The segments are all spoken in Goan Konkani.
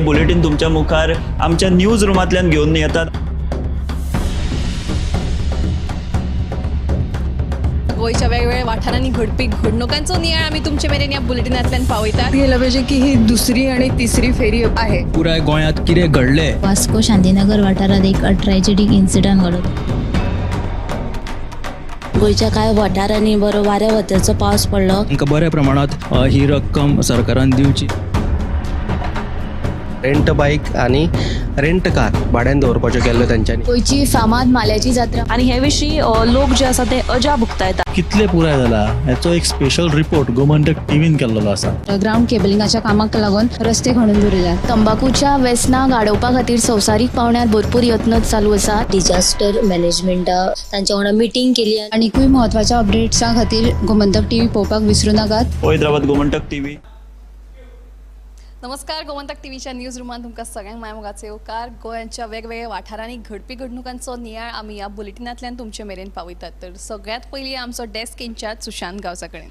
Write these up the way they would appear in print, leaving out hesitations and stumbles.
बुलेटीन तुमच्या मुखार आमच्या न्यूज रुमांतल्यान घेवन येतात. गोंयच्या वेगवेगळ्या वाठारांनी घडपी घडणुकांचो नियाळ आमी तुमचे मेरेन ह्या बुलेटिनांतल्यान पावयतात. गेलं पाहिजे की ही दुसरी आणि तिसरी फेरी आहे. पुराय गोंयांत कितें घडलें, वास्को शांतीनगर वाठारात एक ट्रॅजेडीक इन्सिडंट घडलो. गोंयच्या कांय वाठारांनी बरो वाऱ्या वताचो पावस पडलो. तांकां बऱ्या प्रमाणांत ही रक्कम सरकारान दिवची. रेंट बायक आनी रेंट कार भाड्यान दवरपाच्यो केल्ल्यो तेंच्यांनी. गोंयची फामाद माल्याची जात्रा आनी हे विशीं लोक जे आसा ते अजाप उक्तायता. कितले पुराय जाला हेचो एक स्पेशल रिपोर्ट गोमंतक टीव्हीन केल्लो आसा. ग्रावंड केबलिंगाच्या कामाक लागून रस्ते खणून दवरिल्यात. तंबाखूच्या वेसनाक आडोवपा खातीर संवसारीक पावंड्यार भरपूर यत्न चालू आसा. डिजास्टर मॅनेजमेंटा तांच्या वांगडा मिटींग केली. आनीकूय म्हत्वाच्या अपडेट्सां खातीर गोमंतक टीव्ही पळोवपाक विसरू नाकात. पळयत रावात गोमंतक टीव्ही. नमस्कार, गोमंतक टीव्हीच्या न्यूज रुमांत तुमकां सगळ्यांक मायमोगाचो येवकार. गोंयच्या वेगवेगळ्या वाठारांनी घडपी घडणुकांचो नियाळ आमी ह्या बुलेटिनांतल्यान तुमचे मेरेन पावयतात. तर सगळ्यांत पयलीं आमचो डेस्क इन्चार्ज सुशांत गांवसा कडेन.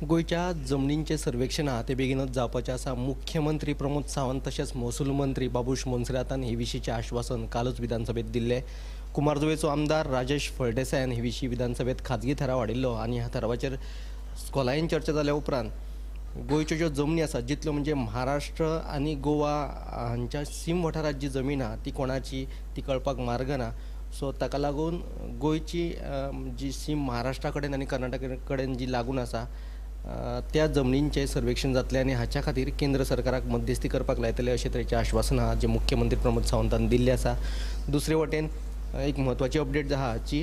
गोंयच्या जमनींचें सर्वेक्षण आहा तें बेगीनच जावपाचें आसा. मुख्यमंत्री प्रमोद सावंत तशेंच महसूल मंत्री बाबूश मोन्सेरातान हे विशींचें आश्वासन कालच विधानसभेत दिल्लें. कुमारजुवेचो आमदार राजेश फळदेसायान हे विशीं विधानसभेत खाजगी थाराव हाडिल्लो आनी ह्या थारावाचेर खोलायेन चर्चा जाल्या उपरांत गोंयच्यो ज्यो जमनी आसात जितल्यो म्हणजे महाराष्ट्र आनी गोवा हांच्या सीम वाठारांत जी जमीन आहा ती कोणाची ती कळपाक मार्ग ना. सो ताका लागून गोंयची जी सीम महाराष्ट्रा कडेन आनी कर्नाटका कडेन जी लागून आसा त्या जमनींचें सर्वेक्षण जातलें आनी हाच्या खातीर केंद्र सरकाराक मध्यस्थी करपाक लायतले अशे तरेचें आश्वासन आहा जें मुख्यमंत्री प्रमोद सावंतान दिल्लें आसा. दुसरे वटेन एक म्हत्वाची अपडेट आहा जी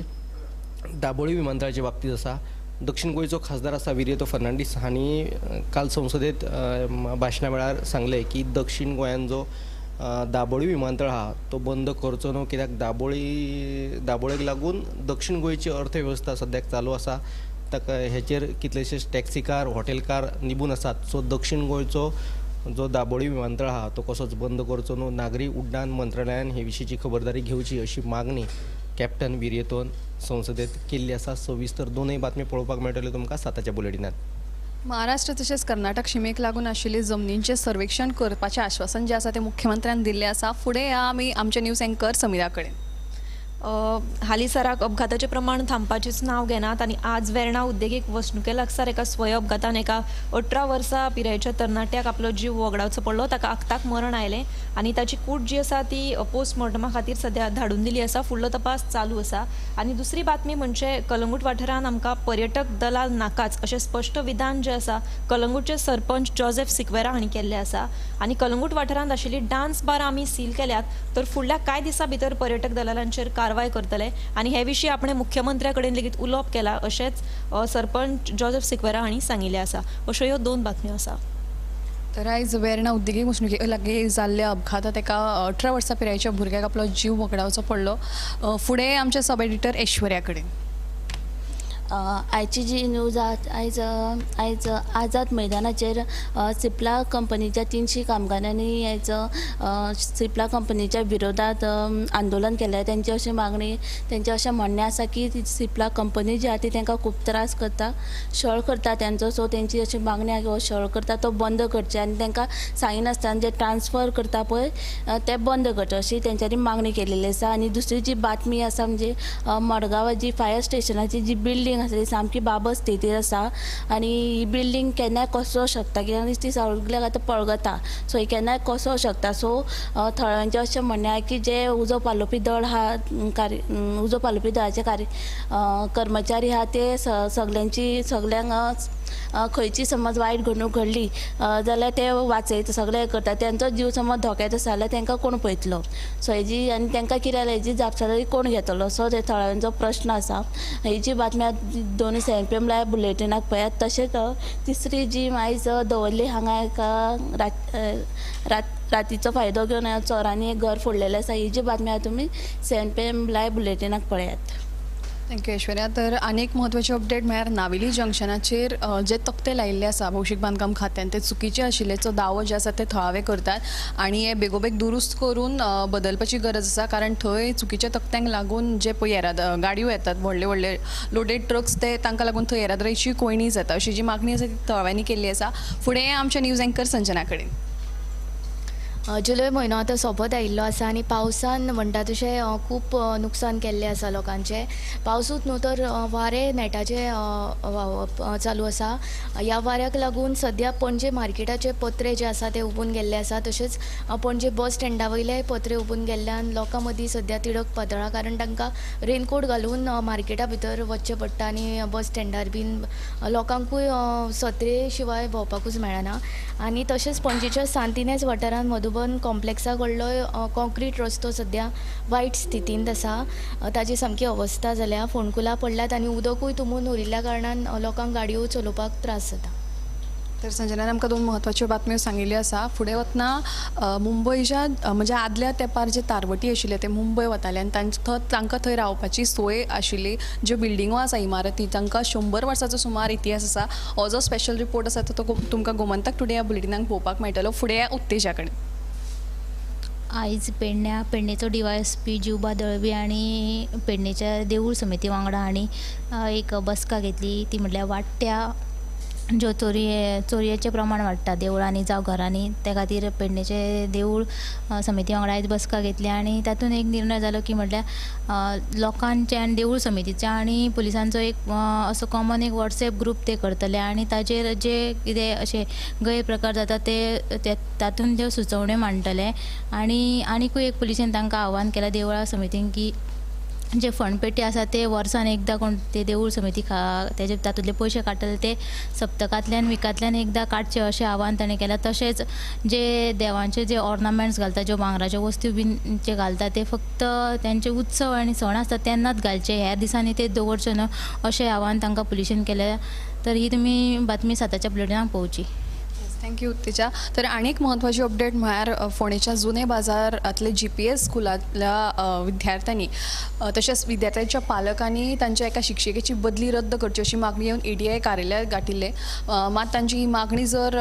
दाबोळी विमानतळाचे बाबतींत आसा. दक्षिण गोंयचो खासदार आसा विरियतो फर्नांडीस हांणी काल संसदेत भाशणा वेळार सांगलें की दक्षिण गोंयान जो दाबोळी विमानतळ आहा तो बंद करचो न्हू, कित्याक दाबोळेक लागून दक्षिण गोंयची अर्थवेवस्था सद्याक चालू आसा. ताका हेचेर कितलेशेच टॅक्सीकार हॉटेलकार निबून आसात. सो दक्षिण गोंयचो जो दाबोळी विमानतळ आहा तो कसोच बंद करचो न्हू. नागरी उड्डाण मंत्रालयान हे विशींची खबरदारी घेवची अशी मागणी कॅप्टन विरियतोन संसदेत केल्ली आसा. सविस्तर दोनूय बातमी पळोवपाक मेळटल्यो तुमकां 7च्या बुलेटिनात. महाराष्ट्र तशेंच कर्नाटक शिमेक लागून आशिल्ले जमनींचें सर्वेक्षण करपाचें आश्वासन जें आसा तें मुख्यमंत्र्यान दिल्लें आसा. फुडें या आमी आमचे न्यूज एंकर समीरा कडेन. हालींसराक अपघाताचें प्रमाण थांबपाचेंच नांव घेनात आनी आज वेर्णा उद्देगीक वसणुके लागसार एका स्वय अपघातान एका 18 वर्सां पिरायेच्या तरणाट्याक आपलो जीव वगडावचो पडलो. ताका आक्ताक मरण आयलें आनी ताची कूड जी आसा ती पोस्टमॉर्टमा खातीर सद्या धाडून दिली आसा. फुडलो तपास चालू आसा. आनी दुसरी बातमी म्हणजे कलंगूट वाठारांत आमकां पर्यटक दलाल नाकाच अशें स्पश्ट विधान जें आसा कलंगूटचे सरपंच जोसेफ सिक्वेरा हांणी केल्लें आसा. आनी कलंगूट वाठारांत आशिल्ली डान्स बार आमी सील केल्यात तर फुडल्या कांय दिसां भितर पर्यटक दलालांचेर कारवाय करतले आनी हे विशीं आपणे मुख्यमंत्र्या कडेन लेगीत उलोवप केला अशेंच सरपंच जोसेफ सिक्वेरा हांणी सांगिल्लें आसा. अश्यो ह्यो दोन बातम्यो आसा. तर आयज वेर्णा उद्देगीक वसणुके लागीं जाल्ल्या अपघातात एका 18 वर्सां पिरायेच्या भुरग्याक आपलो जीव वगडावचो पडलो. फुडें आमच्या सब एडिटर ऐश्वर्या कडेन. आयची जी न्यूज आहा आयज आयज आझाद मैदानाचेर सिप्ला कंपनीच्या 300 कामगारांनी आयज सिप्ला कंपनीच्या विरोधात आंदोलन केलें. तेंची अशी मागणी, तेंचें अशें म्हणणें आसा की सिप्ला कंपनी जी आहा ती तेंकां खूब त्रास करता, छळ करता तेंचो. सो तेंची अशी मागणी आहा की हो छळ करता तो बंद करचे आनी तेंकां सांगिनासतना जे ट्रान्सफर करता पळय ते बंद करचे अशी तेंच्यांनी मागणी केलेली आसा. आनी दुसरी जी बातमी आसा म्हणजे मडगांवा जी फायर स्टेशनाची जी बिल्डींग आसा ती सामकी बाबत स्थितीर आसा आनी ही बिल्डींग केन्नाय कोसळोंक शकता, कित्याक ती सगल्याक आतां पळगता. सो ही केन्नाय कोसळोंक शकता. सो थळाव्यांचें अशें म्हणणें आहा की जे उजो पालोवपी दळ आहा, उजो पालोवपी दळाचे कर्मचारी आहा ते सगल्यांची सगल्यांक खंयची समज वायट घडणूक घडली जाल्यार ते वाचयता, सगळें करता. तेंचो जीव समज धोक्यात आसा जाल्यार तेंकां कोण पळयतलो? सो हेजी आनी तेंकां कितें जाल्यार हेजी जापसालदारकी कोण घेतलो? सो ते थळाव्यांचो प्रश्न आसा. ही जी बातमी दोनूय 7 PM live बुलेटिनाक पळयात. तशेंच तिसरी जी आयज दवर्ली हांगा एका रातीचो फायदो घेवन चोरांनी एक घर फोडलेलें आसा. ही जी बातमी आहा तुमी 7 PM live बुलेटिनाक पळयात. Thank you Aishwarya. तर आनी एक म्हत्वाची अपडेट म्हळ्यार नावेली जंक्शनाचेर जे तकटे लायिल्ले आसा भौशीक बांदकाम खात्यान ते चुकीचे आशिल्ल्याचो दावो जे आसा ते थळावे करतात आनी हे बेगोबेग दुरुस्त करून बदलपाची गरज आसा, कारण थंय चुकीच्या तकट्यांक लागून जे पळय गाडयो येतात व्हडले व्हडले लोडेड ट्रक्स ते तांकां लागून थंय येरादारीची कोंयडी जाता अशी जी मागणी आसा ती थळाव्यांनी केल्ली आसा. फुडें आमच्या न्यूज अँकर संजना कडेन. जुलय म्हयनो आतां सोंपत आयिल्लो आसा आनी पावसान म्हणटा तशें खूब नुकसान केल्लें आसा लोकांचें. पावसूच न्हू तर वारें नेटाचें व्हांवप चालू आसा. ह्या वाऱ्याक लागून सद्या पणजे मार्केटाचे पत्रे जे आसा ते उबून गेल्ले आसा. तशेंच पणजे बस स्टँडा वयलेय पत्रे उबून गेल्ल्यान लोकां मदीं सद्या तिडक पातळ्ळा, कारण तांकां रेनकोट घालून मार्केटा भितर वचचें पडटा आनी बस स्टँडार बीन लोकांकूय सत्रे शिवाय भोंवपाकूच मेळना. आनी तशेंच पणजेच्या सांतिनेज वाठारांत मधुबन कॉम्प्लेक्सा कडलो कॉन्क्रीट रस्तो सद्या वायट स्थितींत आसा. ताजी सामकी अवस्था जाल्या, फोंडकुलां पडल्यात आनी उदकूय तुंबून उरिल्ल्या कारणान लोकांक गाडयो चलोवपाक त्रास जाता. तर संजनान आमकां दोन म्हत्वाच्यो बातम्यो सांगिल्ल्यो आसा. फुडें वतना मुंबयच्या म्हणजे आदल्या तेंपार जे तारवटी आशिल्ले ते मुंबय वताले आनी तांकां थंय रावपाची सोय आशिल्ली. ज्यो बिल्डिंगो आसा इमारती तांकां 100 वर्साचो सुमार इतिहास आसा. हो जो स्पेशल रिपोर्ट आसा तो तुमकां गोमंतक टुडे ह्या बुलेटिनाक पळोवपाक मेळटलो. फुडें उत्तेजा कडेन. आयज पेडणेचो DYSP Jiwba Dalvi आनी पेडणेच्या देवूळ समिती वांगडा हांणी एक बसका घेतली. ती म्हटल्यार वाडट्या ज्यो चोरयेचें प्रमाण वाडटा देवळांनी जावं घरांनी, त्या खातीर पेडणेचे देवूळ समिती वांगडा आयज बसका घेतली आनी तातूंत एक निर्णय जालो की म्हटल्यार लोकांचे आनी देवूळ समितीचे आनी पुलिसांचो एक असो कॉमन एक वॉट्सएप ग्रूप ते करतले आनी ताजेर जे कितें अशे गैरप्रकार जाता ते तातूंत त्यो सुचोवण्यो मांडटले. आनी आनीकूय एक पुलिशेन तांकां आव्हान केलां देवळा समितीन की जे फंडपेटी आसा ते वर्सान एकदां कोण ते देवूळ समिती तेजे तातूंतले पयशे काडटले ते सप्तकांतल्यान विकांतल्यान एकदां काडचे अशें आव्हान ताणें केलां. तशेंच जे देवांचे जे ऑर्नामेंट्स घालता, ज्यो भांगराच्यो वस्तू बीन जे घालता ते फक्त तेंचे उत्सव आनी सण आसता तेन्नाच घालचे, ह्या दिसांनी ते दवरचे न्हू अशें आव्हान तांकां पुलिशेन केलें. तर ही तुमी बातमी 7च्या बुलेटिनाक पळोवची. Thank you Utteja. तर आनी एक म्हत्वाची अपडेट म्हळ्यार फोंडेच्या जुने बाजारांतले GPS स्कुलांतल्या विद्यार्थ्यांनी तशेंच विद्यार्थ्यांच्या पालकांनी तांच्या एका शिक्षिकेची बदली रद्द करची अशी मागणी येवन ADI कार्यालयात गाठिल्ले. मात तांची ही मागणी जर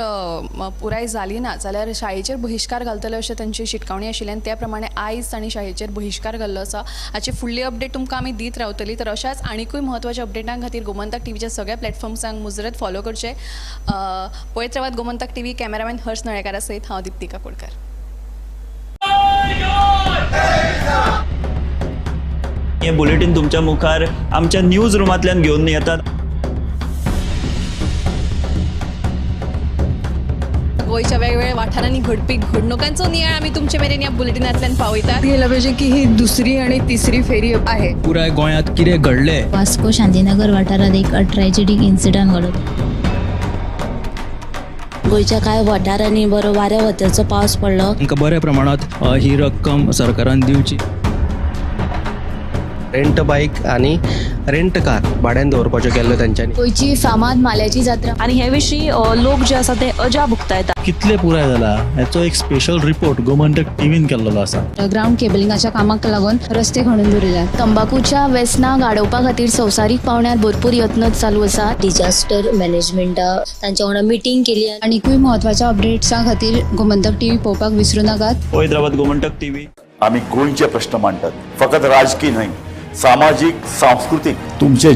पुराय जाली ना जाल्यार शाळेचेर बहिश्कार घालतले अशें तांची शिटकावणी आशिल्ली आनी त्या प्रमाणे आयज तांणी शाळेचेर बहिश्कार घाल्लो आसा. हाची फुडली अपडेट तुमकां आमी दीत रावतली. तर अशाच आनिकूय म्हत्वाच्या अपडेटां खातीर गोमंतक टीव्हीच्या सगळ्या प्लॅटफॉर्म्सांक मुजरत फॉलो करचें. पळयत रावात गोमंतक टीव्ही. कॅमेरामॅन हर्ष नळेकारा सयत हांव दीप्ती काकोडकर. हे बुलेटीन तुमच्या मुखार आमच्या न्यूज रुमांतल्यान घेवन येतात. गोंयच्या वेगवेगळ्या वाठारांनी घडपी घडणुकांचो नियाळ आमी तुमचे मेरेन ह्या बुलेटिनांतल्यान पावयतात. गेला पाहिजे की ही दुसरी आणि तिसरी फेरी आहे. पुराय गोंयांत कितें घडलें. वास्को शांतीनगर वाठारांत एक ट्रॅजेडीक इन्सिडंट घडलो. गोंयच्या कांय वाठारांनी बरो वाऱ्या वताचो पावस पडलो. तांकां बऱ्या प्रमाणांत ही रक्कम सरकारान दिवची. रेंट बायक आनी रेंट कार भाड्यान दवरपाच्यो केल्ल्यो तेंच्यांनी. गोंयची फामाद माल्याची जात्रा आनी हे विशीं लोक जे आसा ते अजाप उक्तायता. कितले पुराय जाला हेचो एक स्पेशल रिपोर्ट गोमंतक टीव्हीन केल्लो आसा. ग्रावंड केबलिंगाच्या कामाक लागून रस्ते खणून दवरिल्यात. तंबाकूच्या वेसनाक आडोवपा खातीर संवसारीक पावंड्यार भरपूर यत्न चालू आसा. डिजास्टर मॅनेजमेंटा तांच्या वांगडा मिटींग केली. आनीकूय म्हत्वाच्या अपडेट्सां खातीर गोमंतक टीव्ही पळोवपाक विसरूं नाकात. पळयत रावात गोमंतक टीव्ही. आमी गोंयचे प्रश्न मांडटात, फकत राजकीय न्हय, सामाजीक, सांस्कृतीक. तुमचे